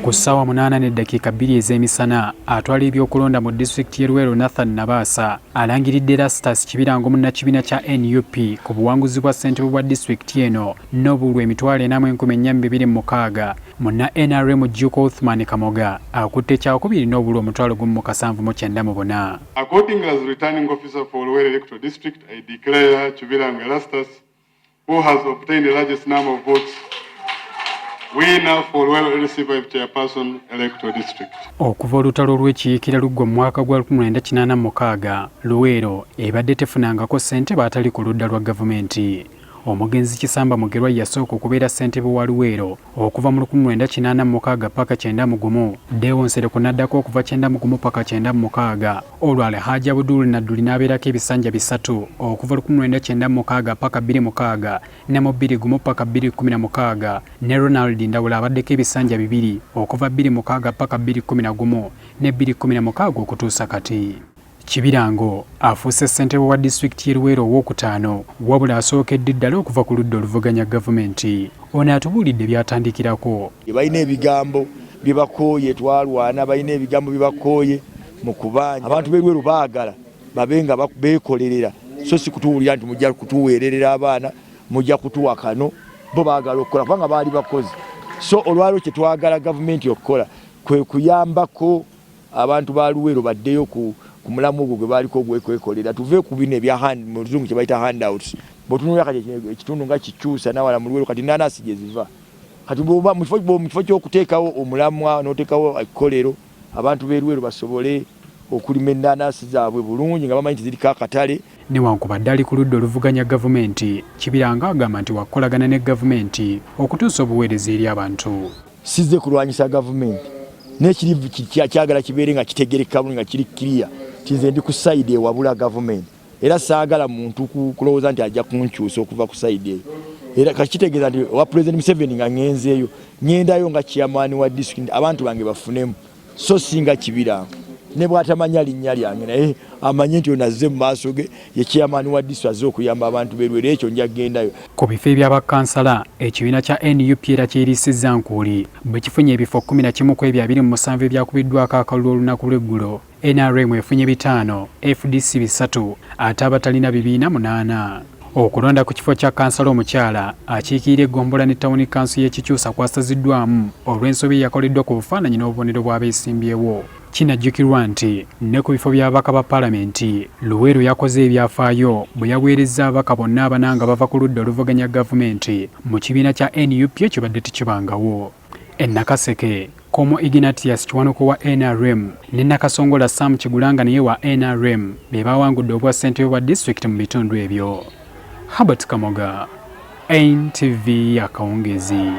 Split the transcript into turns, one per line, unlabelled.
Ku ssaawa 8:02 ez'emisana, atwala ebyokulonda mu disitulikiti y'e Luweero Nathan Nabaasa alangiridde Erastus Kibirango munnakibiina kya NUP ku buwanguzi bwa ssentebe bwa disitulikiti eno n'obululu 44,226. Munna NRM Jjuuko Uthman Kamoga akutte kyakubiri n'obululu 17,094.
Accordingly, as returning officer for Luweero Electoral District, I declare Kibirango Erastus, who has obtained the largest number of votes, winner for Luweero LC5 Chairperson Electoral District.
Okuva olutalo lw'ekiyiikira luggwa mu mwaka gwa 1986, Luweero ebadde tefunangako ssentebe atali ku ludda lwa gavumenti. Omugenzi Kisamba Mugerwa yasooka okubeera ssentebe wa Luweero okuva mu 1986 paka 91, Deo Nsereko n'addako okuva 91 paka 96, olwo Alhaji Abdul Nadduli n'abeerako ebisanja 3 okuva 1996 paka 2006 ne mu 21 paka 2016, ne Ronald Ndawula abaddeko ebisanja 2 okuva 2006 paka 2011 ne 2016 okutuusa kati. Kibirango afuuse ssentebe wa disitulikiti y'e Luweero owookutaano, wabula asookedde ddala okuva ku ludda oluvuganya gavumenti. Ono atubuulidde by'atandikirako.
Balina ebigambo bye bakooye, twalwana, balina ebigambo bye bakooye mu kubanja. Abantu b'e Luweero baagala babe nga beekolerera, so si kutuwulira nti mujja kutuweererera abaana, mujja kutuwa kano. Bo baagala okukola kubanga baali bakozi. So olwaleero kye twagala gavumenti okukola kwe kuyambako abantu ba Luweero baddeyo ku mulamu ogwo gwe baaliko ogw'okwekolera, tuve ku bino ebya hand, mu luzungu kye bayita handouts. Bw'otunuulira kati ekitundu nga kikyusa nawala mu Luweero kati nnaanasi gye ziva. Kati bw'oba mu kifo ky'okuteekawo omulamwa n'oteekawo ekkolero abantu b'e Luweero basobole okulima ennaanasi zaabwe bulungi nga bamanyi nti ziriko akatale.
Newankubadde ali ku ludda oluvuganya gavumenti, Kibirango agamba nti wakukolagana ne gavumenti okutuusa obuweereza eri abantu.
Sizze kulwanyisa gavumenti, naye kiri kyagala kibeere nga kitegerekeka bulungi nga kiri clear nti nze ndi ku side ewabula gavumenti, era saagala muntu kulowooza nti ajja kunkyusa okuva ku side eyo. Era kati kitegeeza nti owa President Museveni nga ngenzeeyo, ngendayo nga chairman wa district abantu bange bafunemu, so si nga Kibirango. Ne bw'atamanya linnya lyange naye amanye nti ono azze mu maaso ge ye chairman wa district azze okuyamba abantu b'e Luweero, ekyo nja kugendayo.
Ku bifo eby'abakansala, ekibiina kya NUP era kyeriisizza nkuuli bwe kifunye ebifo 11 ku ebyo 27 ebyakubiddwako akalulu olunaku lw'eggulo. NRM efunye 5, FDC 3 ate abatalina bibiina 8. Okulonda ku kifo kya kansala omukyala akiikirira eggombolola ne tawuni kanso y'e Kikyusa kwasaziddwamu olw'ensobi eyakoleddwa ku bufaananyi n'obubonero bw'abeesimbyewo. Kinajjukirwa nti ne ku bifo by'ababaka ba palamenti, Luweero yakoze ebyafaayo bwe yaweerezza ababaka bonna abana nga bava ku ludda oluvuganya gavumenti mu kibiina kya NUP ekibadde tekibangawo. E Nakaseke, Komo Ignatius Kiwanuka wa NRM ne Nakasongola Sam Kigulanga naye wa NRM be baawangudde obwa ssentebe bwa disitulikiti mu bitundu ebyo. Herbert Kamoga, NTV akawungeezi.